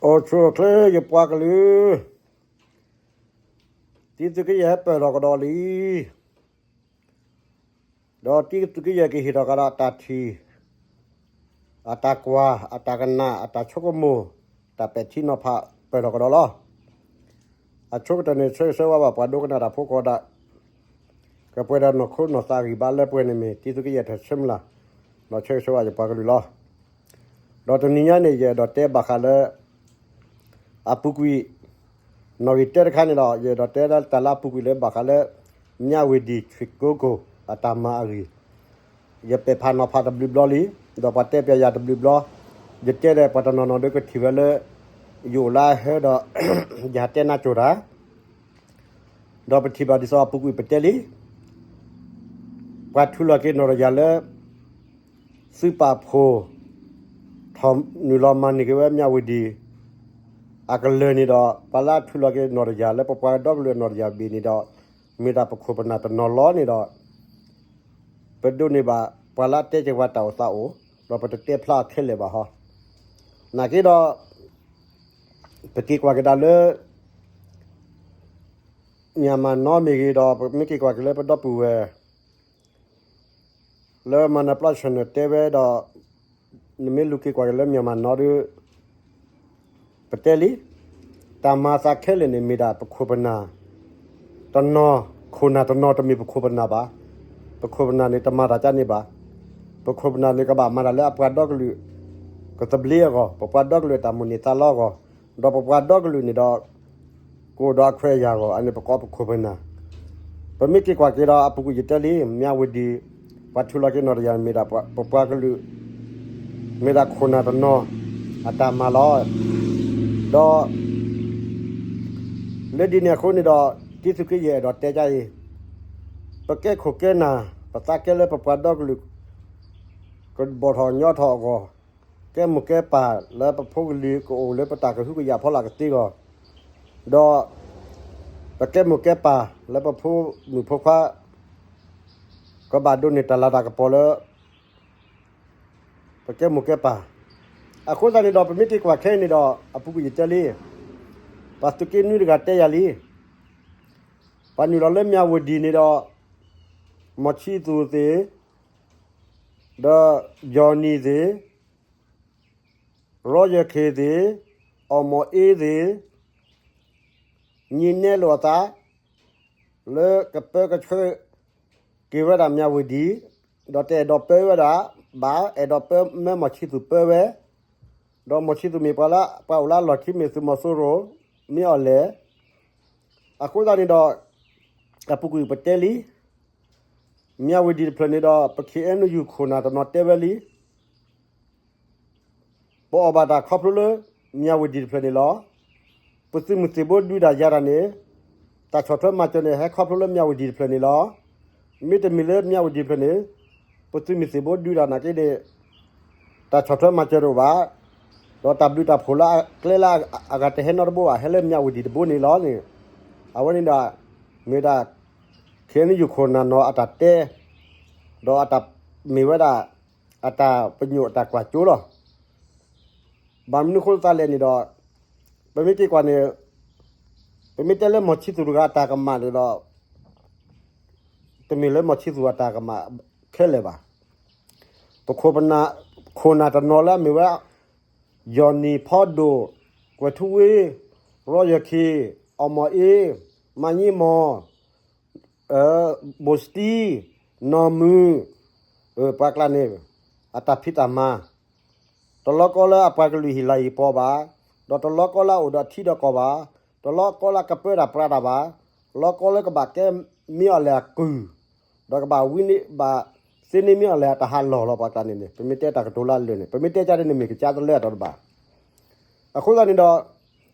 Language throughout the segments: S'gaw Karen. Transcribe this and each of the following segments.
အိၣ်ဆူၣ်အိၣ်ချ့ယပှၤကလုာ်, တံသုးက့ယဲၢ်ဟဲပၢၢ်ထီၣ်ကဒီးလံ, ဒီးတံသုးက့ယဲၢ်ကဟ့ၣ်ထီၣ်ကဒီးတၢ်ထံၣ်, အတၢ်ကွၢ်, အတၢ်ကနၣ်, အတၢ်ဆိကမိၣ်, တၢ်ပဲာ်ထံနီၤဖးပၢၢ်ထီၣ်ကဒီးလီၤ. အဆိကတၢၢ်န့ၣ် ဆၢဂ့ၤဆၢဝါဘၣ်ပှၤဒိကနၣ်တၢ်ဖိကိးဒၣ်, ကပှဲၤဒီးနီၢ်ခိနီၢ်သးဂံၢ်ဘါလၢပှဲၤန့ၣ်မ့ၢ် တံသုးက့ယဲၢ်ထၢၣ်ဆၢမုၢ်လၢ်, ဒီးဆၢဂ့ၤဆၢဝါယပှၤကလုာ်လီၤ. ဒီးတနံၤညါန့ၣ် ယအဲၣ်ဒိးတဲဘၣ်ဃးလၢ အပူၤကွံာ်, နီၣ်ဂံၢ်တၢတခါန့ၣ်ဒီး ယအဲၣ်ဒိးတဲလၢတၢ်လၢအပူၤကွံာ်လၢဘၣ်ဃးလၢ မြဝတီ ရွှေကုက္ကို အတၢ်မၤအဂ့ၢ်, ယပဲာ်ဖးနီၤဖးတဘျုးဘျီလံ, ဒီးပှၤတဲပျးယၤတဘျုးဘျီ, ယတဲဒီးပှၤတနီၤနီၤဒီးကထံၣ်ဝဲလၢ ယအိၣ်လၢအဟၢဒီး ယဟးတဲနၢ်ကၠိၣ်တၢ် ဒီးပထံၣ်ဘၣ်ဒ်သိးအပူၤကွံာ်ပတဲလံ, ပှၤထူလီၤက့ၤနီၢ်တယၢ်လၢ သုးပာ်ဖှိၣ် ထီၣ်နုာ်လီၤမၤန့ၢ်က့ၤဝဲ မြဝတီ အကလၢၤန့ၣ်ဒီး ပှၤလၢအထူလီၤက့ၤနီၢ်တယၢ်လၢပပှၤဒီကလုာ်အနီၢ်တယၢ်ဘ့ၣ်န့ၣ်ဒီး မ့ၢ်ဒၣ်ပခိၣ်ပနၢ်တနီၤလီၤန့ၣ်ဒီး ပဒိးန့ၢ်ဘၣ်ပှၤလၢအတဲက့ၤပှၤတၢ်အိၣ်သးအိၣ်, ဒီးပတတဲဖျါအီၤခဲလၢာ်ဘၣ်ဟီ. နာ်က့ဒီး ပက့ၤကွၢ်ကဒါလၢ မၠၣ်မၢ်နီမ့ၢ်ဂ့ၤဒီး ပမ့ၢ်က့ၤကွၢ်က့ၤလၢပဒီပုၢ်ဝဲၢ် လၢမၤနၢၤပျီဆၢၣ်န့ၣ်တဲဝဲဒီး နမ့ၢ်လူၤက့ၤကွၢ်က့ၤလၢမၠၣ်မၢ်နီဒီး ပတဲလံ, တၢ်မၤသးခဲလၢာ်န့ၣ်မ့ၢ်ဒၣ်ပခိၣ်ပနၢ် တနီၤ, ခိၣ်နၢ်တနီၤတမ့ၢ်ပခိၣ်ပနၢ်ဘၣ်. ပခိၣ်ပနၢ်န့ၣ်တမၤတၢ်ကန့ၣ်ဘၣ်. ပခိၣ်ပနၢ်န့ၣ်ကဘၣ်မၤတၢ်လၢအပှၤဒီကလုာ် ကသဘျ့အဂီၢ်, ပပှၤဒီကလုာ်အတၢ်မိၣ်န့ၢ်သးလီအဂီၢ်, ဒီးပပှၤဒီကလုာ်န့ၣ်ဒီး ကအိၣ်ဒီးအခွဲးအယာ်အဂီၢ်, အန့ၣ်ပကိးပခိၣ်ပနၢ်. ပမ့ၢ်က့ၤကွၢ်က့ၤဒီးအပူၤကွံာ်ယတဲလံ, မြဝတီ ပှၤထူလီၤက့ၤနီၢ်တယၢ်မ့ၢ်ဒၣ်ပပှၤကလုာ် မ့ၢ်ဒၣ်ခိၣ်နၢ်တနီၤ အတၢ်မၤလီၤ. ဒီး လၢဒ်န့ၣ်အဃိန့ၣ်ဒီး တံသုးက့ယဲၢ်အဲၣ်ဒိးတဲကအံၤ, ပကဲခိၣ်ကဲနၢ် ပသးကဲလၢပပှၤဒီကလုာ် ကဘီၣ်ထီၣ်ညီထီၣ်အဂီၢ်, ကဲမိၢ်ကဲပၢ်လၢပဖိကလံၤကအိၣ်လၢပတၢ်ကဟုကယာ်ဖီလာ်ကသ့အဂီၢ်, ဒီး ပကဲမိၢ်ကဲပၢ်လၢပဖိမုၣ်ဖိခွါ ကဘၣ်ဒိးန့ၢ်တၢ်လၤတၢ်ကပီၤလၢ ပကဲမိၢ်ကဲပၢ်. အဃိသတးန့ၣ်ဒီး ပမ့ၢ်က့ၤကွၢ်ခဲအံၤန့ၣ်ဒီး အပူၤကွံာ်ယတဲလံ, ပှၤသုးက့နွံတဂၤတဲယၤလံ, ပှၤနုာ်လီၤလၢမြဝတီန့ၣ်ဒီး မီၢ်ဆံသူးသ့ၣ်, ဒီး Johnny သ့ၣ်, Roger Khin သ့ၣ်, အီၣ်မီၢ်အ့သ့ၣ် ညံနဲလိာ်အသး လၢကပၢကဆှၢက့ၤဝဲဒၣ်မြဝတီ, ဒီးတအဲၣ်ဒိးပၢဝဲဒၣ်ဘၣ်, အဲၣ်ဒိးပၢမၢမီၢ်ဆံသူးပၢဝဲ, ဒီးမီၢ်ဆံသူးမ့ၢ်ပှၤလၢပှၤအိၣ်လၢအလီၢ်ခံမ့ၢ်သုးမီၤစိရိၤ မ့ၢ်အီၤလဲၣ်. အဃိသတးန့ၣ်ဒီး အပူၤကွံာ်ပတဲလံ, မြဝတီတဖျၢၣ်န့ၣ်ဒီး ပ ခ့အဲၣ်အ့ၣ်ယူၣ် ခိၣ်နၢ်တနီၤတဲဝဲလံ ပအီၣ်ဘၣ်တၢ်ခီဖျိလၢ မြဝတီတဖျၢၣ်န့ၣ်လီၤ. ပသုးမုၢ်သံၣ်ဘိဒုးတၢ်ယၤတၢ်န့ၣ် တၢ်ဆီၣ်ထွဲမၤစၢၤန့ၣ် ဟဲခီဖျိလၢမြဝတီတဖျၢၣ်န့ၣ်လီၤ. မ့တမ့ၢ်လၢမြဝတီတဖျၢၣ်န့ၣ် ပသုးမုၢ်သံၣ်ဘိဒုးတၢ်နာ်က့န့ၣ် တၢ်ဆီၣ်ထွဲမၤစၢၤတအိၣ်ဘၣ်, ဒီးတၢ်ဘျုးတၢ်ဖှိၣ်လၢအကျဲလၢအဂၤတဟဲနီတဘိဘၣ် ဟဲလၢမြဝတီတဘိန့ၣ်လီၤန့ၣ်. အဝဲန့ၣ်ဒီး မ့ၢ်ဒၣ် ခ့အဲၣ်အ့ၣ်ယူၣ် ခိၣ်နၢ်နီၤအတၢ်တဲ ဒီးအတၢ်မ့ၢ်ဝဲဒၣ် အတၢ်ပညိၣ်အတၢ်ကွၢ်စိလီၤ. ဘၣ်မနုၤအဃိသတးလဲၣ်န့ၣ်ဒီး ပမ့ၢ်က့ၤကွၢ်န့ၣ် ပမ့ၢ်တဲလၢမီၢ်ဆံသူးတဂၤအတၢ်ကမၣ်န့ၣ်ဒီး တမ့ၢ်လၢမီၢ်ဆံသူးအတၢ်ကမၣ်ခဲလၢာ်ဘၣ်. ပခိၣ်ပနၢ် ခိၣ်နၢ်တနီၤလၢအမ့ၢ်ဝဲ ယီၢ်နံၣ်ဖီဒိၣ်, ကွဲၤထူဝ့, ရီယၢ်ခ့ၣ်, အီၣ်မီၢ်အ့, မၤညံမီၢ်, ဘိၣ်စတံ, နီၢ်မုၢ်, ပှၤကျါန့ၣ် အတၢ်ဖံးတၢ်မၤ တလီၤကီလၢအပှၤကလုာ်ဟ့ၣ်လၤဟ့ၣ်ကပီၤဘၣ်, ဒီးတလီၤကီလၢအအိၣ်ဒီးထံဒီးကီၢ်ဘၣ်, တလီၤကီလၢအကပၢတၢ်ပြးတၢ်ဘၣ်, တလီၤကီလၢကဘၣ်ကဲမ့ၢ်အီၤလဲၣ်အကုၢ်, ဒီးကဘၣ်ဝံန့ၢ်ဘၣ်သ့န့ၢ်မ့ၢ်အီၤလဲၣ်အတၢ်ဟးလီၢ်လီၤ ပှၤကျါန့ၣ်န့ၣ် ပမ့ၢ်တဲတၢ်ကတိၤလၢအလၢာ်န့ၣ် ပမ့ၢ်တဲကါဒ်န့ၣ်မ့ၢ်ကစၢ်တလၢအတီၤတဘၣ်. အဃိသတးန့ၣ်ဒီး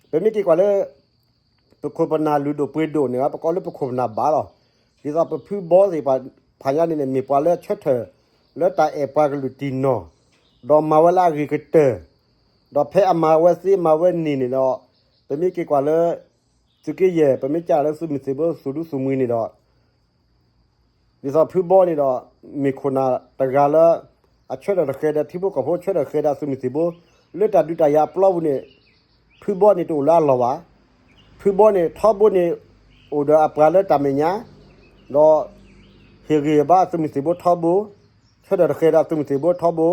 ပမ့ၢ်က့ၤကွၢ်လၢ ပခိၣ်ပနၢ်လုၢ်ဒိၣ်ပှ့ၤဒိၣ်န့ၣ် ပကိးလၢပခိၣ်ပနၢ်ဘၣ်လီၤ. ဒ်သိးပဖုဘီသ့ၣ်တဖၣ်ညါန့ၣ်န့ၣ် မ့ၢ်ပှၤလၢအဆၢထၢၣ် လၢတၢ်အဲၣ်ပှၤကလုာ်တံၢ်နီၢ်, ဒီးမၤဝဲလၢအဂ့ၤကတၢၢ်, ဒီးဖဲအမၤဝဲသ့မၤဝဲန့ၣ်န့ၣ်ဒီး ပမ့ၢ်က့ၤကွၢ်လၢ သုးက့ယဲၢ် ပမ့ၢ်ကးလၢသုးမုၢ်သံၣ်ဘိသူၣ်ဒူသးမုၢ်န့ၣ်ဒီး ဒ်သိးဖုဘီန့ၣ်ဒီး မ့ၢ်ခိၣ်နၢ်တဂၤလၢ အဆၢထၢၣ်တဃဲၤဒီးထံဖိကီၢ်ဖိဆၢထၢၣ်ဃဲၤဒီးသုးမုၢ်သံၣ်ဘိ လၢတၢ်ဒုးတၢ်ယၤအပျီပူၤန့ၣ် ဖုဘီန့ၣ်တအိၣ်လၢအလီၢ်ဘၣ်. ဖုဘီန့ၣ် ထီဘိန့ၣ် အိၣ်ဒီးအပှၤလၢတၢ်မဲာ်ညါ, ဒီး ဟ့ၣ်ဂံၢ်ဘါအသုးမုၢ်သံၣ်ဘိထီဘိ, ဆၢထၢၣ်တဃဲၤဒီးအသုးမုၢ်သံၣ်ဘိထီဘိ,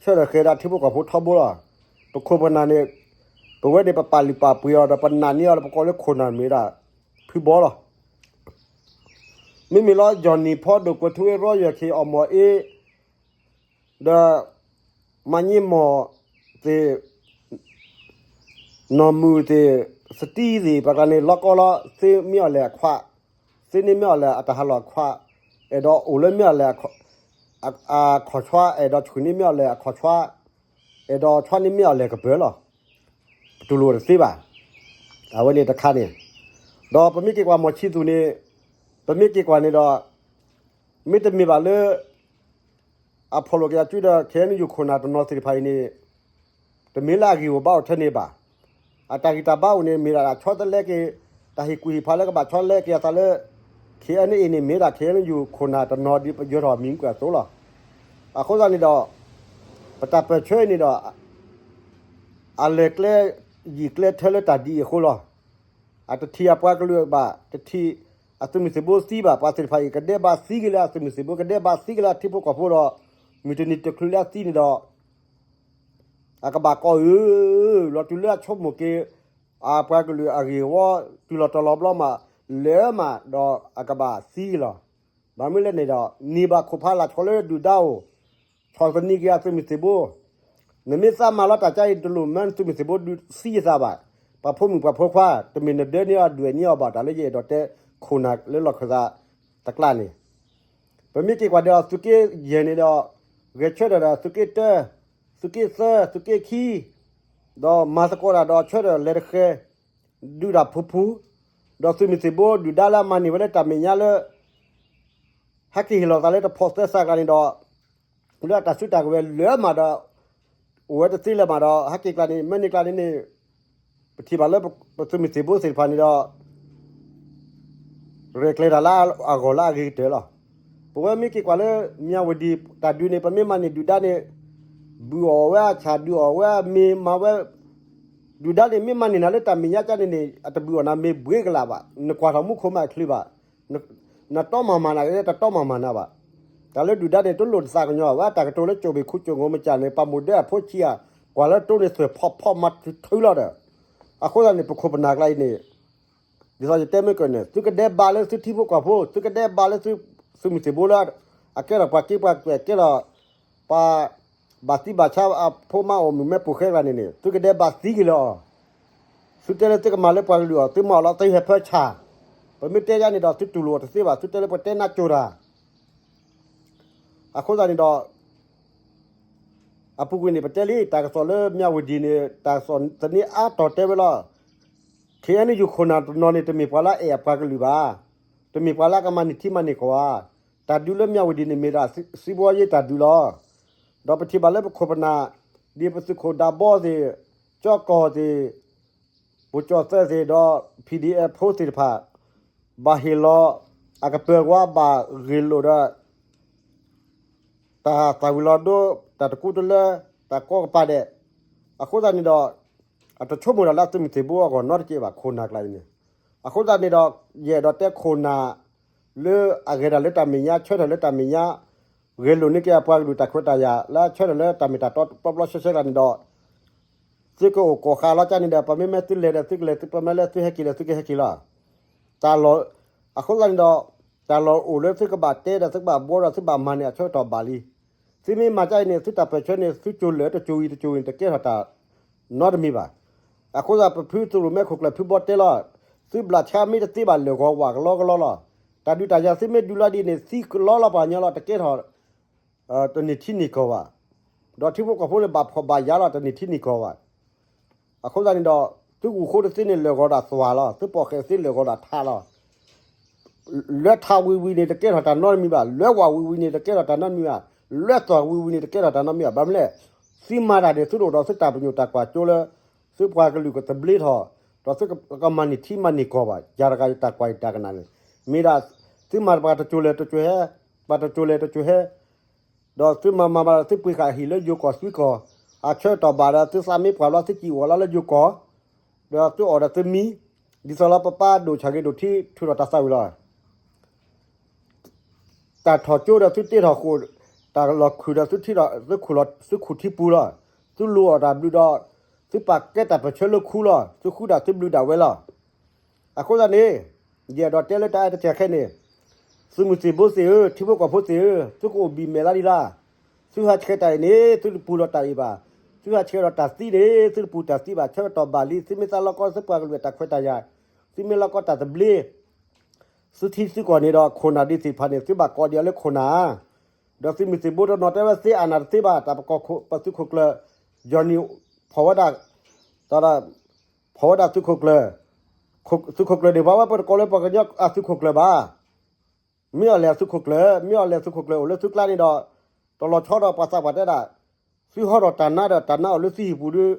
ဆၢထၢၣ်ဃဲၤဒီးထံဖိကီၢ်ဖိထီဘိလီၤ. ပခိၣ်ပနၢ်န့ၣ် ပဝဲန့ၣ် ပပာ်လုၢ်ပာ်ပှ့ၤအီၤဒီး ပနာ်န့ၢ်အီၤဒီး ပကိးလၢခိၣ်နၢ်မ့ၢ်ဒၣ် ဖုဘီလီၤ. မ့မ့ၢ်လီၤ ယီၢ်နံၣ်ဖီဒိၣ် ကွဲၤထူဝ့ ရီယီၢ်ခ့ၣ် အီၣ်မီၢ်အ့ ဒီး မၤညံမီၢ်သ့ၣ် နီၢ်မုၢ်သ့ၣ် စတံသ့ၣ် ပှၤကျါန့ၣ် လီၤကီလီၤ သ့မ့ၢ်အီၣ်လဲၣ်အခွါ, သ့န့ၣ်မ့ၢ်အီၣ်လဲၣ်အတၢ်ဟးလီၢ်အခွါ, အဲၣ်ဒိးအိၣ်လၢမ့ၢ်အီၣ်လဲၣ် အခီၣ်ဆွါ, အဲၣ်ဒိးဆှုၣ်န့ၣ်မ့ၢ်အီၣ်လဲၣ်အခီၣ်ဆွါ, အဲၣ်ဒိးဆွါန့ၣ်မ့ၢ်အီၣ်လဲၣ်ကပၢၤလီၤ. ပတူၢ်လိာ်တသ့ဘၣ်. အဝဲန့ၣ်တခါန့ၣ်, ဒီးပမ့ၢ်က့ၤကွၢ်မီၢ်ဆံသူၣ်န့ၣ်, ပမ့ၢ်က့ၤကွၢ်န့ၣ်ဒီး, မ့တမ့ၢ်ဘၣ်လၢ အဖီၣ်လိာ်က့ၤအစုဒီး ခဲအံၤနယူၢ်ခိၣ်နၢ်တနီၤသ့ၣ်တဖၣ်အံၤန့ၣ်, တမ့ၢ်လၢအဂ့ၢ်အိၣ်ဘၣ်အိၣ်ထဲန့ၣ်ဘၣ်. အတၢ်ဂံၢ်တၢ်ဘါအိၣ်န့ၣ် မ့ၢ်ဒၣ်အဆီတလဲက့ၤ, တၢ်ဟ့ၣ်ကူၣ်ဟ့ၣ်ဖးလၢကဘၣ်ဆီလဲက့ၤအသးလၢ ခဲအံၤန့ၣ်အံၤန့ၣ် မ့ၢ်ဒၣ်ခဲအံၤနယူၢ်ခိၣ်နၢ်တနီၤဒ်ပယၢၤထီၣ်မံၤမုၢ်အသိးလီၤ. အဃိသတးန့ၣ်ဒီး, ပတၢ်ပၢၢ်ဆၢအံၤန့ၣ်ဒီး အလဲၤကျဲယံာ်ကျဲထၢလၢတၢ်ဒ်အံၤအဃိလီၤ. အတထံၣ်အပှၤကလုာ်ဘၣ်, တထံၣ်အသုးမုၢ်သံၣ်ဘိသံဘၣ်, ပှၤသ့ၣ်တဖၣ်အံၤ ကဒဲးဘးသံက့ၤလၢအသုးမုၢ်သံၣ်ဘိ, ကဒဲးဘးသံက့ၤလၢအထံဖိကီၢ်ဖိဒီး, မုၢ်တနံၤတချုးလၢအသံန့ၣ်ဒီး, အကဘၣ်ကိးအု, လီၤတုၤလၢအဆိကမိၣ်က့ၤ အပှၤကလုာ်အဂ့ၢ်ဝီ တုၤလီၤတီၤလီၤဘျီမး, လၢမးဒီးအကဘၣ်သံလီၤ. ဘၣ်မနုၤလဲၣ်န့ၣ်ဒီး န့ၢ်ဘၣ်ခိၣ်ဖးလၢ်ဆီလၢဒုၣ်ဒါအိၣ်, ဆီၣ်သနံးက့ၤအသုးမုၢ်သံၣ်ဘိ, နမ့ၢ်သးမၤလီၤတၢ်ကါအံၤ တလိၣ်မၢသုးမုၢ်သံၣ်ဘိဒုးသံယသးဘၣ်. ပှၤဖိမုၣ်ပှၤဖိခွါ တမ့ၢ်နဒၢန့ၢ်အီၤဒွဲၣ်န့ၢ်အီၤဘၣ် တၢ်လၢယအဲၣ်ဒိးတဲခိၣ်နၢ်လၢလီၢ်ခၢၣ်သးတကျါန့ၣ်, ပမ့ၢ်က့ၤကွၢ်ဒီးသုးက့ယဲၢ်န့ၣ်ဒီး, ဂဲၤဆၢထၢၣ်ဒီးသုးက့တၢ, သုးက့သၢ, သုးက့ခံ, ဒီးမၤသကိးတၢ်ဒီးဆၢထၢၣ်လဲၤတဃဲၤ, ဒုးတၢ်ဖုဖု, ဒီးသုးမုၢ်သံၣ်ဘိဒုၣ်ဒါလၢအမၤန့ၢ်ဝဲလၢတၢ်မဲာ်ညါလၢ ဟဲက့ၤဟ့ၣ်လီၤသးလၢတဖိးသဲစးကျါန့ၣ်ဒီး, လၢအတၢ်စုတၢ်ကဝဲၤလၢမးဒီး, အိၣ်ဝဲတသ့လၢၤမးဒီး ဟဲက့ၤကျါန့ၣ် မ့ၢ်န့ၢ်ကျါန့ၣ်န့ၣ်, ပထံၣ်ဘၣ်လၢပသုးမုၢ်သံၣ်ဘိသ့ၣ်တဖၣ်န့ၣ်ဒီး ရဲၣ်ကျဲၤတၢ်လၢအဂီၢ်လၢအဂ့ၤကတၢၢ်လီၤ. ပဝဲမ့ၢ်က့ၤကွၢ်လၢ မၠၣ်ဝတံၣ်တၢ်ဒုးန့ၣ် ပမ့ၢ်မၤန့ၢ်ဒုၣ်ဒါန့ၣ်, ဘုၣ်အီၣ်ဝဲအဆၣ် ဒုးအီၣ်ဝဲအမ့ၤ မၤဝဲ, ဒုၣ်ဒါန့ၣ်မ့ၢ်မၤန့ၢ်နၤလၢတၢ်မဲာ်ညါကၢ်န့ၣ်န့ၣ် အတဘုၣ်အီၣ်နၤမ့ၤဘှ့ကလာ်ဘၣ်, နကွၢ်ထီၣ်မူခိၣ်မးအချ့ဘၣ်, နတီမၤမၤနၤ တတီမၤမၤနၤဘၣ်. တၢ်လၢဒုၣ်ဒါန့ၣ် တလိၣ်တသးကညီၤဘၣ်, အတၢ်ကတိၤလၢကၠိၣ်ဘ့ၣ်ခူကၠိၣ်ငိမ့ၢ်ကၢ်န့ၣ် ပှၤမိၢ်ဒၢအဖိဆံးဧါ, ကွၢ်လၢတိၢ်န့ၣ်သွဲၣ်ဖီၣ်ဖီၣ်မၤထုးထုးလီၤဒီး, အဃိသတးန့ၣ် ပခိၣ်ပနၢ်ကျါအံၤန့ၣ် ဒ်သိးယတဲမ့ၢ်ကၢၢ်န့ၣ် သုကဒဲးဘးလၢသုထံဖိကီၢ်ဖိ, သုကဒဲးဘးလၢသုသုးမုၢ်သံၣ်ဘိလၢ အကဲထီၣ်ပှၤက့ပှၤကွဲး ကဲထီၣ်ပှၤ ဘၣ်သံဘၣ်ဆါအဖိမါအိၣ်မုာ်မဲာ်ပိာ်ဃဲကျါန့ၣ်န့ၣ် သုကဒဲးဘးသံက့ၤလီၤ. သုတဲလၢသုကမၤလၢပှၤကလုာ်အီၤ သုမၤအီၤလီၤသုဟဲဖၢဆၣ်, ပမ့ၢ်တဲယါန့ၣ်ဒီး သုတူၢ်လိာ်တသ့ဘၣ်, သုတဲလၢပတဲနးကၠိၤတၢ် အဃိသတးန့ၣ်ဒီး အပူၤကွံာ်န့ၣ် ပတဲလံ တၢ်ကစီၣ်လၢမၠၣ်ဝတံၣ်န့ၣ် တၢ်ကစီၣ်သန့အါတီၢ်တဲဝဲလီၤ. ခ့ၣ်အဲၣ်ယူၣ်ခိၣ်နၢ်တနီၤန့ၣ် တမ့ၢ်ပှၤလၢအအဲၣ်အပှၤကလုာ်ဘၣ်, တမ့ၢ်ပှၤလၢအကမၤန့ၢ်ထံမၤန့ၢ်ကီၢ်ဘၣ်. တၢ်ဒုးလၢမၠၣ်ဝတံၣ်န့ၣ် မ့ၢ်ဒၣ်စံးဘီယ့တၢ်ဒုးလီၤ. ဒီးပထံၣ်ဘၣ်လၢပခိၣ်ပနၢ် ဒ်ပသုးခိၣ်ဒးဘီသ့ၣ်, ကၠီကီၢ်သ့ၣ်, ပူၤကၠီၣ်သဲးသ့ၣ်ဒီး PDF ဖိသ့ၣ်တဖၣ် ဘၣ်ဟ့ၣ်လီၤအကပၢၤကွၢ်ဘၣ်ဂ့ၢ်လိာ်ဒီး တၢ်သၣ်ဝံၤလီၤဒိ တၢ်တကူတလၢ တၢ်ကီကပၤဒဲး, အဃိသတးန့ၣ်ဒီး အတဆိကမိၣ်ဒၣ်လၢအသုးမုၢ်သံၣ်ဘိအဂီၢ်နီတကဲးဘၣ် ခိၣ်နၢ်ကျါအံၤန့ၣ်, အဃိသတးန့ၣ်ဒီး ယအဲၣ်ဒိးတဲခိၣ်နၢ် လၢအဂဲၤတၢ်လၢတၢ်မဲာ်ညါ ဆၢထၢၣ်လၢတၢ်မဲာ်ညါ ဂဲၤလိာ်န့ၢ်က့ၤအပှၤကလုာ်တၢ်ခွဲးတၢ်ယာ် လၢအဆၢထၢၣ်လၢတၢ်မ့ၢ်တၢ်တီပျီပျီဆှဲဆှဲကျါန့ၣ်ဒီး သုကအိၣ်ကိးဃာ်လီၤကၢ်န့ၣ်ဒီး ပမ့မ့ၢ်သုလဲၤဒီးသုကလဲၤ သုပမ့ၢ်လၢသုဟဲက့ၤဒီးသုကဟဲက့ၤလီၤ. တၢ်လီၢ် အဃိသတးန့ၣ်ဒီး တၢ်လီၢ်အိၣ်လၢသုကဘၣ်တဲဒီးသုကဘၣ်ဘှီဒီးသုဘၣ်မၤန့ၣ် အဆၢကတီၢ်ဘၣ်လံ. သုမ့ၢ်မၤကၢ်အံၤန့ၣ် သုတၢ်ပၢၢ်ဆၢန့ၣ် သုကၠိၤလၢာ်တကၠိၤအံၤတကၠိၤအံၤန့ၣ် တကဲထီၣ်တၢ်နီတမံၤဘၣ်. အဃိသတး ပဖုသုးရိၣ်မဲခိၣ်ကျၢၢ်ဖုဘီတဲလီၤ, သုဘျးဆါမ့ၢ်တသ့ဘၣ်လၢာ်ဂီၤဝးကလီကလီလီၤ. တၢ်ဒုးတၢ်ယၤသုမ့ၢ်ဒုးလီၤဒ်န့ၣ် သံကလီလီၤပှၤကညီလီၤ တကဲထီၣ် တန့ၢ်ထံန့ၢ်ကီၢ်ဘၣ်. ဒီးထံဖိကီၢ်ဖိန့ၣ် ဘၣ်ဖှီၣ်ဘၣ်ယာ်လီၤ တန့ၢ်ထံန့ၢ်ကီၢ်ဘၣ်. အဃိသတးန့ၣ်ဒီး သုဂုာ်ဃိတသ့န့ၣ် လၢာ်ဂီၤဒၣ်သွၣ်လီၤ, သုပိာ်ဃဲးသ့လၢာ်ဂီၤဒၣ်ထးလီၤ. လၢထးဝံၤဝံၤန့ၣ် တကဲထီၣ်တၢ်နီတမံၤဘၣ်, လၢဝးဝံၤဝံၤန့ၣ် တကဲထီၣ်တၢ်နီတမံၤဘၣ်, လၢသွၣ်ဝံၤဝံၤန့ၣ် တကဲထီၣ်တၢ်နီတမံၤဘၣ်. ဘၣ်မနုၤလဲၣ်, သုမၤတၢ်န့ၣ် သုတအိၣ်ဒီးသုတၢ်ပညိၣ်တၢ်ကွၢ်စိလၢ သုပှၤကလုာ်ကသဘျ့ထီၣ်, ဒီးသုကမၤန့ၢ်ထံမၤန့ၢ်ကီၢ်ဘၣ်. ယၤတဂၤယတၢ်ကွၢ်ယတၢ်ကနၣ်န့ၣ် မ့ၢ်ဒၣ် သုမၤပှၤတကၠိၤလဲၣ်တကၠိၤဟဲ, ပှၤတကၠိၤလဲၣ်တကၠိၤဟဲ, ဒီးသုမၤမၤမၤဒီးသုပှ့ၤဃာ်ဟံၣ်လၢယိၤကီၢ်သွံကီၢ်, အဆၢကတီၢ်ဘၣ်ဒီးသုသးမ့ၢ်ပှၢ်လီၤ သုစံၣ်ဝီၤလီၤလၢယိၤကီၢ်, ဒီးသုအီၣ်ဒီးသုမံ, ဒ်သိးလၢပပၢ်ဒိၣ်ဆၣ်ဂ့ၤဒိၣ်ထံထုးထီၣ်တၢ်သးဝံၣ်လီၤ. တၢ်ထီၣ်ကၠိဒီးသုတ့ထီၣ်ဃိၣ်, တၢ်လီၤခုၣ်ဒီးသုထံထီၣ်သုခူၣ်ထံပူၤလီၤ. သုလူၤအီၣ်တၢ်ဘျုးဒီး သုပာ်ကဲတၢ်ပၢၢ်ဆၢလၢခူလီၤ. သုဃုဒၣ်သုဘျုးဒၣ်ဝဲလီၤ. အဃိသတးန့ၣ် ယအဲၣ်ဒိးတဲလၢတၢ်အဲၣ်တစဲးခဲအံၤန့ၣ်, သုးမုၢ်သံၣ်ဘိသ့ၣ်ဧၢ, ထံဖိကီၢ်ဖိသ့ၣ်ဧၢ, သုကအိၣ်ဘံၣ်မဲာ်လၢဒ်လၢ်. သုဟးဆှဲးတၢ်အံၤန့ၣ် သုတပူၤဒီးတၢ်အံၤဘၣ်. သုဟးဆှဲးဒီးတၢ်သံန့ၣ် သုတပူၤတၢ်သံဘၣ်. ဆၢကတီၢ်ဘၣ်လံ. သုမ့ၢ်သးလီကီသုပှၤကလုာ်အတၢ်ခွဲးတၢ်ယာ်, သုမ့ၢ်လီကီတၢ်သဘျ့ သုထံသုကီၢ်န့ၣ်ဒီး ခိၣ်နၢ်ဒ်သ့ၣ်တဖၣ်န့ၣ် သုဘၣ်ကိးဒံးအီၤလၢခိၣ်နၢ်ဧါ. ဒီးသုးမုၢ်သံၣ်ဘိတနီၤတဲဝဲ သ့အနၢ်တသ့ဘၣ်, တၢ်ပကီၢ်ခိၣ်ပသုးခိၣ်ကျၢၢ် Johnny ဖီၣ်ဝဲဒၣ်, ဖီၣ်ဝဲဒၣ်သုးခိၣ်ကျၢၢ်, သုးခိၣ်ကျၢၢ်န့ၣ် ပှၤဝဲပတကိးလၢပှၤကညီအသုးခိၣ်ကျၢၢ်ဘၣ်. မ့ၢ်အီၤလဲၣ်အသုးခိၣ်ကျၢၢ်, မ့ၢ်အီၤလဲၣ်သုးခိၣ်ကျၢၢ်အိၣ်လၢသုကျါန့ၣ်ဒီး တလီၤဆီဒီးပှၤသးပှၢ်တဲဒၣ်, သုဟီထီၣ်တၢ်နါဒီးတၢ်နါအိၣ်လၢသုဟံၣ်ပူၤဒီး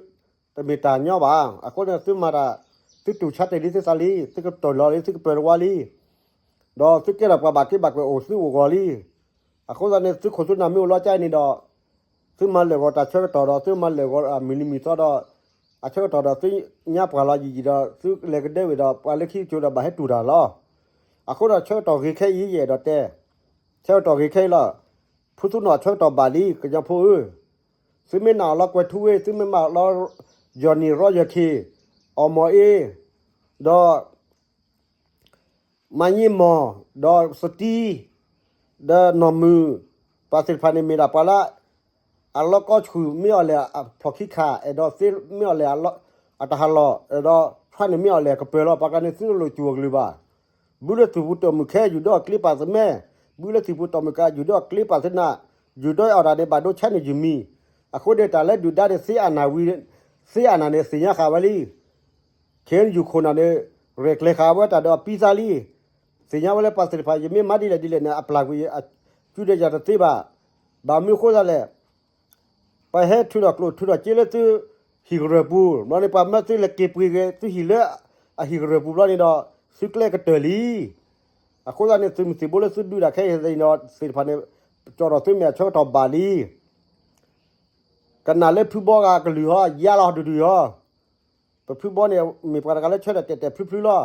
တမ့ၢ်တၢ်ညီဘၣ်. အဃိန့ၣ်သုမၤတၢ်, သုတူၢ်ဆါတ့ၢ်လံသုသးလံ, သုကတီၢ်လီၤလံ, သုကပၢၤတဝါလံ, ဒီးသုကဲထီၣ်ပှၤဘၣ်က့ဘၣ်ကွဲးအိၣ်သုအိၣ်ဂီၢ်လံ. အဃိသတးန့ၣ် သုးခိၣ်သုးနၢ်မ့ၢ်အိၣ်လီၤကါအံၤန့ၣ်ဒီး သုမၤလၢာ်ဂီၤတၢ်ဆၢကတီၢ်ဒီး သုမၤလၢာ်ဂီၤအမုၢ်နံၤမုၢ်သီဒီး အဆၢကတီၢ်ဒီးသုညါပှၢ်လီၤယံာ်ယံာ်ဒီး သုလဲၤကဒၢဝံၤဒီး ပှၤလၢခံကၠိဒီးဘၣ်ဟဲတူၢ်တၢ်လီၤ. အဃိဒီးဆၢကတီၢ်ဂ့ၤခဲအံၤ ယအဲၣ်ဒိးတဲ, ဆၢကတီၢ်ဂ့ၤခဲအံၤလီၤ. ဖုသူနီၢ်ဆၢကတီၢ်ဘၣ်လံ ကညီဖိဧၢ, သုမ့ၢ်နာ်အီၤလီၤကွဲၤထူဝ့ၣ်, သုမ့ၢ်မၤအီၤလီၤ Johnny Royalty, အီၣ်မီၢ်အ့, ဒီး မၤယံမီၢ်, ဒီးစတံ, ဒီးနီၢ်မုၢ်, ပှၤသ့ၣ်တဖၣ်န့ၣ်မ့ၢ်ဒၣ်ပှၤလၢ အလီၢ်ကီဆူၣ်မ့ၢ်အီၤလဲၣ်အဖျိၣ်ခံခါ, အဲၣ်ဒိးသ့မ့ၢ်အီၤလဲၣ်အတၢ်ဟးလီၢ်, အဲၣ်ဒိးဖျါန့ၣ်မ့ၢ်အီၤလဲၣ်ကပၢၤလီၤ. ပှၤကျါန့ၣ်သုတလိၣ်စူၢ်အကလုၢ်ဘၣ်. ဘုလၢသူၣ်ပူၤတီၢ်မုၢ်ခဲ ယူၢ်ဒီးအကျ့ပာ်သမဲ, ဘုလၢသူၣ်ပူၤတီၢ်မုၢ်ခဲ ယူၢ်ဒီးအကျ့ပာ်သနၢ်, ယူၢ်ဒီးအီၣ်တၢ်န့ၣ် ဘၣ်ဒိဆါန့ၣ်ယုၢ်မံၤ. အဃိန့ၣ် တၢ်လၢဒုၣ်ဒါန့ၣ် သ့အနၢ်ဝံၤ, သ့အနၢ်န့ၣ် သ့ၣ်ညါဃာ်ဝဲလံ. ခဲအံၤယူၢ်ခိၣ်နၢ်န့ၣ် ရဲၣ်ကျဲၤဃာ်ဝဲတၢ်ဒီးအပံသါလံ. သ့ၣ်ညါဝဲလၢပှၤသ့ၣ်တဖၣ် ယမ့ၢ်မၤဒ်လဲၣ်ဒ်လဲၣ်န့ၣ် အပျၢ်ကွံာ် အစုဒဲယၤတသ့ဘၣ်. ဘၣ်မနုၤအဃိသတးလဲၣ် ပှၤဟဲထုးထီၣ်ကျိၣ်ထုးထီၣ်စ့လၢသုဟံၣ်ကရၢၢ်ပူၤ, ဘျီန့ၣ် ပှၤမၢသုလဲၤက့ၤပှ့ၤက့ၤသုဟံၣ်လၢအဟံၣ်ကရၢၢ်ပူၤဘျီန့ၣ်ဒီး သုကျဲကတၢၢ်လံ. အဃိသတးန့ၣ် သုးမုၢ်သံၣ်ဘိလၢသုဒုးတၢ်ခဲအံၤန့ၣ်ဒီး သ့ၣ်တဖၣ်န့ၣ် ကၠီၣ်ထီၣ်သုမဲာ်အဆၢကတီၢ်ဘၣ်လံ. ကနၣ်လၢဖုဘီဂၤကလုၢ်ဟီ ယါလီၤဒုးဒုးဟီ. ပဖုဘီန့ၣ် မ့ၢ်ပှၤတဂၤလၢဆၢထၢၣ်တဲာ်တဲာ်ဖျုဖျုလီၤ.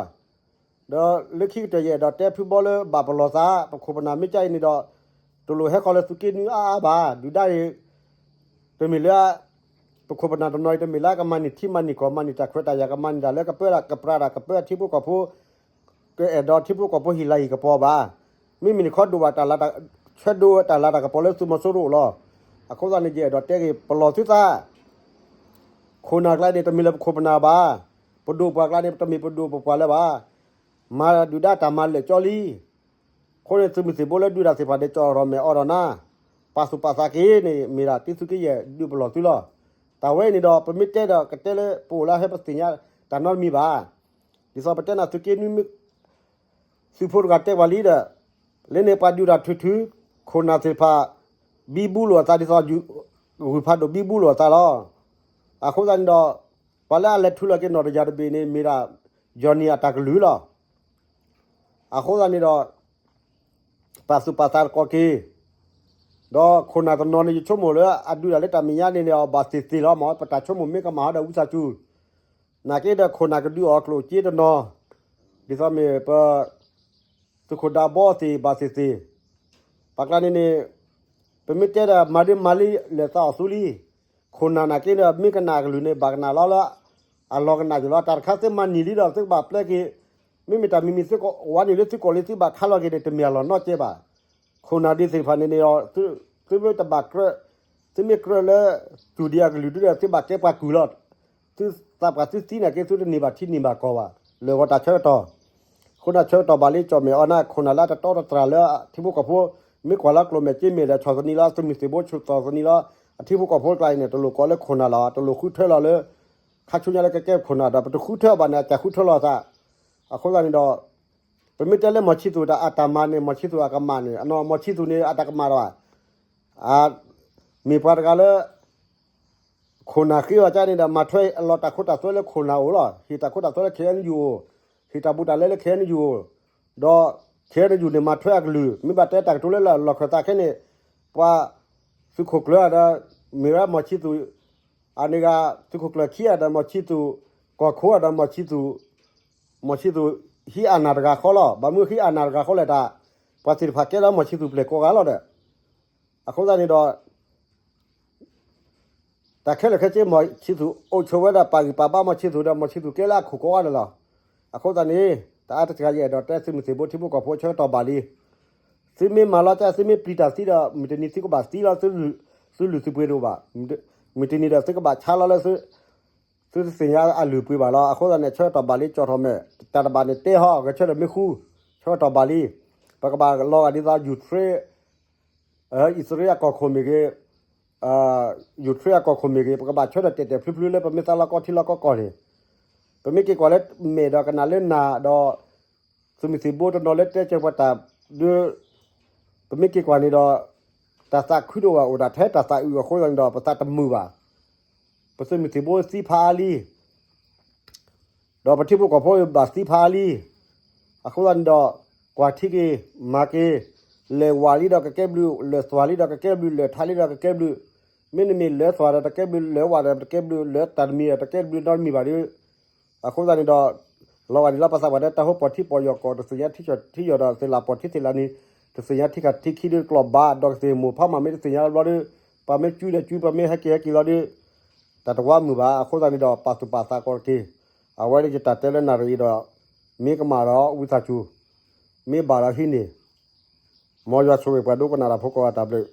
ဒီးလၢခံကတၢၢ်ယအဲၣ်ဒိးတဲဖုဘီလၢဘၣ်ပလီၢ်သး ပခိၣ်ပနၢ်မ့ၢ်ကါအံၤန့ၣ်ဒီး တလိၣ်ဟဲဃီၤလၢသုးက့နွံအါအါဘၣ်. ဒုၣ်ဒါအံၤ တမ့ၢ်လၢ ပခိၣ်ပနၢ်တနီၤအံၤ တမ့ၢ်လၢကမၤန့ၢ်ထံမၤန့ၢ်ကီၢ် မၤန့ၢ်တၢ်ခွဲးတၢ်ယာ် ကမၤန့ၢ်တၢ်လၢကပၢဒၣ်ကပြးတၢ် ကပၢထံဖိကီၢ်ဖိ ကအဲၣ်ဒိးထံဖိကီၢ်ဖိဟ့ၣ်လၤဟ့ၣ်ကပီၤဘၣ်. မ့မ့ၢ်န့ၣ်ခီဒိၣ်ဘၣ်တၢ်လၤတၢ် ဆၢဒိၣ်ဝဲတၢ်လၤတၢ်ကပီၤလၢသုးမီၤစိရိၤလီၤ. အဃိသတးန့ၣ် ယအဲၣ်ဒိးတဲဂ့ၤ ပလီၢ်သုသး ခိၣ်နၢ်ကျါန့ၣ် တမ့ၢ်လၢပခိၣ်ပနၢ်ဘၣ်. ပဒိၣ်ပှၢ်ကျါန့ၣ် တမ့ၢ်ပဒိၣ်ပပှၢ်လၢၤဘၣ်. မၤဒုၣ်ဒါတၢ်မၤလၢာ်ကၠီလံ. အဃိန့ၣ် သုးမုၢ်သံၣ်ဘိလၢဒုးတၢ်သ့ၣ်တဖၣ်န့ၣ် ကၠီၣ်ထီၣ်မဲာ်အိးထီၣ်နါ, ပာ်သူၣ်ပာ်သးက့ၤန့ၣ် မ့ၢ်ဒၣ်တံသုးက့ယဲၢ်ဒုးပလီၢ်သုလီၤ. တၢ်ဝဲအံၤန့ၣ်ဒီး ပမ့ၢ်တဲဒီးကတဲလၢပအိၣ်လၢဟဲပသ့ၣ်ညါတၢ်နီတမံၤဘၣ်. ဒ်သိးပတဲနၤသုးက့နွံ သုးဖိတဂၤတဲပှၤလံဒီး, လၢန့ၣ်ပှၤဒုးတၢ်ထုးထုး, ခိၣ်နၢ်သ့ၣ်တဖၣ် ဘံဘူလိာ်အသးဒ်သိး ဂုၢ်ဖးဒိၣ်ဘံဘူလိာ်အသးလီၤ. အဃိသတးန့ၣ်ဒီး ပှၤလၢအလဲၤထုးလီၤက့ၤနီၢ်တယၢ်တဘ့ၣ်န့ၣ် မ့ၢ်ဒၣ် Johnny အတၢ်ကလုၢ်လီၤ. အဃိသတးန့ၣ်ဒီး ပာ်သူၣ်ပာ်သးတကီၢ်က့ၤ, ဒီးခိၣ်နၢ်တနီၤန့ၣ် ယဆိကမိၣ်လၢအဒုးတၢ်လၢတၢ်မဲာ်ညါန့ၣ်န့ၣ် အဘၣ်သ့ၣ်သ့ၣ်လီၤမး ပတၢ်ဆိကမိၣ်မ့ၢ်ကမၣ်ဟီဒီးဝံသးစူၤ နာ်က့ဒီးခိၣ်နၢ်ကဒုးအီၤကျိၣ်စ့တနီၤ, ဒ်သိးမ့ၢ်ပ သုးခိၣ်ဒးဘီသ့ၣ်ဘၣ်သ့ၣ်သ့ၣ်, ပှၤကျါန့ၣ်န့ၣ် ပမ့ၢ်တဲဒီးမၤဒ်မၤလံလဲၤသးအီၣ်သူလံ, ခိၣ်နၢ်နာ်က့ဒီး မ့ၢ်ကနၣ်အကလုၢ်န့ၣ် ဘၣ်ကနၣ်လီၤလၢ အလီၢ်ကနၣ်ယလီၤ တၢ်တခါသုမၤနၢၤလံဒီး သုကဘၣ်ပျဲက့ၤ, မ့မ့ၢ်တၢ်မံၤမံၤသုကဝါနုာ်လၢသုကီၢ်လံ သုဘၣ်ခါလီၤက့ၤန့ၣ် တမ့ၢ်အလီၢ်နီတစဲးဘၣ်. ခိၣ်နၢ်ဒ်သ့ၣ်တဖၣ်န့ၣ်န့ၣ်ဒီး သုမ့ၢ်တဘၣ်ကြၢး, သုမ့ၢ်ကြၢးလၢ စူၢ်ဒံးအကလုၢ်ဒုဒီး သုဘၣ်ကဲပှၤကုၢ်လီၤ. သုသးပှၢ်သုသံနာ်က့ သုတန့ၢ်ဘၣ်ထံန့ၢ်ဘၣ်ကီၢ်ဘၣ်, လၢာ်ဂီၤတၢ်ဆၢကတီၢ်, အဃိန့ၣ်ဆၢကတီၢ်ဘၣ်လံ ကၠီၣ်မဲာ်အိးနါ ခိၣ်နၢ်လၢအတတီတတြၢ်လၢထံဖိကီၢ်ဖိ, မ့ၢ်ကွၢ်လၢကျိၣ်မဲာ်စ့မဲာ်ဒီး ဆီၣ်သနံးလီၤ သုးမုၢ်သံၣ်ဘိဆီၣ်သနံးလီၤ အထံဖိကီၢ်ဖိကျါအံၤန့ၣ် တလိၣ်ကိးလၢခိၣ်နၢ်လီၤ တလိၣ်ဃုထၢလီၤလၢ ခါဆူညါလၢကကဲခိၣ်နၢ်ဒီး ပတဃုထၢအီၤဘၣ်န့ၣ် အတၢ်ဃုထၢလီၤသး. အဃိသတးန့ၣ်ဒီး ပမ့ၢ်တဲလၢမီၢ်ဆံသူးတၢ်အတၢ်မၤန့ၣ် မီၢ်ဆံသူးအကမၣ်န့ၣ် အနီၢ်မီၢ်ဆံသူးန့ၣ် အတၢ်ကမၣ်လီၤ. မ့ၢ်ပှၤတဂၤလၢ ခိၣ်နၢ်ဃ့အီၤကါန့ၣ်ဒီး မၤထွဲအလီၢ်တၢ်ခိတၢ်သွဲလၢခိၣ်နၢ်အိၣ်လီၤ. ဟ့ၣ်တၢ်ခိတၢ်သွဲလၢ ခ့ၣ်အဲၣ်ယူၣ် အိၣ်, ဟ့ၣ်တၢ်ဘူးတၢ်လဲလၢ ခ့ၣ်အဲၣ်ယူၣ် အိၣ်, ဒီး ခ့ၣ်အဲၣ်ယူၣ် န့ၣ် မၤထွဲအကလုၢ် မ့ၢ်ဘၣ်တဲတၢ်ကတိၤလၢလီၢ်ခၢၣ်သးခဲန့ၣ် ပှၤ သုးခိၣ်ကျၢၢ်ဒီး မ့ၢ်ဝဲမီၢ်ဆံသူး အန့ၣ်ဂၤ သုးခိၣ်ကျၢၢ်ခံဂၤဒီးမီၢ်ဆံသူး ကီၢ်ခိၣ်ဒီး မီၢ်ဆံသူးဟံးအနၢ်တဂၤဃီလီၤ. ဘၣ်မနုၤဟံးအနၢ်တဂၤဃီလဲၣ်တၢ်, ပှၤသ့ၣ်တဖၣ်ကဲလၢမီၢ်ဆံသူးပျဲၢ်ကိးဂၤလီၤဒီး, အဃိသတးန့ၣ်ဒီး တၢ်ခဲလၢာ်ခဲဆ့ မီၢ်ဆံသူးအိၣ်ဆိးဝဲဒၣ် ပာ်ဂံၢ်ပာ်ဘါမီၢ်ဆံသူးဒီး မီၢ်ဆံသူးကဲလၢအခိၣ်ကိးဂၤန့ၣ်လီၤ. အဃိသတးန့ၣ် တအါတစှၤ ယအဲၣ်ဒိးတဲ သုးမုၢ်သံၣ်ဘိထံဖိကီၢ်ဖိ ဆၢကတီၢ်ဘၣ်လံ. သုမ့ၢ်မၤလီၤကၢ် သုမ့ၢ်ပျံၤတၢ်သံဒီး မုၢ်တနံၤသုကဘၣ်သံလီၤ. သုလုၢ်သုပှ့ၤတအိၣ်ဘၣ်. မုၢ်တနံၤဒီးသုကဘၣ်ဆါလီၤလၢ သုတသ့ၣ်ညါအလုၢ်အပှ့ၤဘၣ်လီၤ. အဃိသတးန့ၣ် ဆၢကတီၢ်ဘၣ်လံ ကၠီၣ်ထီၣ်မဲာ်, တၢ်တဘၣ်န့ၣ်တဲဟီၣ် ဂဲၤဆၢထၢၣ်မ့ၢ်ဃူ, ဆၢကတီၢ်ဘၣ်လံ. ပကဘၣ်လီၤဂာ်ဒ်သိး ယူၤခရ့ အံၣ်စရ့လးအကီၢ်ခိၣ်မ့ၢ်ဂ့ၤ, ယူၤခရ့လးအကီၢ်ခိၣ်မ့ၢ်ဂ့ၤ, ပကဘၣ်ဆၢထၢၣ်တဲာ်တဲာ်ဖျုဖျုလၢပမ့ၢ်သးလီၤကီထံလီၤကီကီၢ်န့ၣ်, ပမ့ၢ်က့ၤကွၢ်လၢမဲာ်ဒီးကနၣ်လၢနၢ်ဒီး သုးမုၢ်သံၣ်ဘိတနီၤလၢတဲဆၢပှၤတၢ်ဒုး, ပမ့ၢ်က့ၤကွၢ်န့ၣ်ဒီး တၢ်သးခုတအိၣ်ဘၣ် အိၣ်ဒၣ်ထဲတၢ်သးအုးအဃိသတးန့ၣ်ဒီး ပသးတမုာ်ဘၣ်. ပသုးမုၢ်သံၣ်ဘိသံဖးအါလံ ဒီးပထံဖိကီၢ်ဖိဘၣ်သံဖးအါလံ. အဃိသတးန့ၣ်ဒီး ကွၢ်ထံက့ၤ မၤက့ၤ, လဲၤဝၢ်လံဒီးကကဲဘျုး, လဲၤသွၣ်လံဒီးကကဲဘျုး, လဲၤထးလံဒီးကကဲဘျုး, မ့တမ့ၢ်လဲၤသွၣ်ဒီးတကဲဘျုး, လဲၤဝၢ်ဒီးတကဲဘျုး, လဲၤတၢ်တမံၤဒီးတကဲဘျုးနီတမံၤဘၣ်ဒီး, အဃိသတးန့ၣ်ဒီး လီၤဂာ်ဒ်လၢပသးပှၢ်ဒီးတၢ်ဟိပီၢ်ထံပီၢ်ယီၢ်ကီၢ် တသ့ၣ်ညါထံယီၢ်ဒီးသ့ၣ်လၣ်ပီၢ်ထံသ့ၣ်လၣ်နံၤ, တသ့ၣ်ညါထံခးထံခံဒီးကျီၢ်ဘၣ်ဒီးကသ့ၣ်မိၢ်ဖးမးမ့ၢ်တသ့ၣ်ညါဘျီဒီး, ပှၤမ့ၢ်ကၠူဒီးကၠူ ပှၤမ့ၢ်ဟဲက့ၤဟဲက့ၤလီၤဒီး တၢ်တဝါမုာ်ဘၣ်. အဃိသတးန့ၣ်ဒီး ပာ်သူၣ်ပာ်သးကီးတက့ၢ်. အဝဲဒၣ်ယတၢ်တဲလၢနၣ်ရံၣ်အံၤဒီး မ့ၢ်ကမၣ်ဒီးဝံသးစူၤ, မ့ၢ်ဘၣ်ဒီးဟံးန့ၢ်, မ်ယွၤဆိၣ်ဂ့ၤပှၤဒိကနၣ်တၢ်ဖိကိးဂၤတၢ်ဘျုး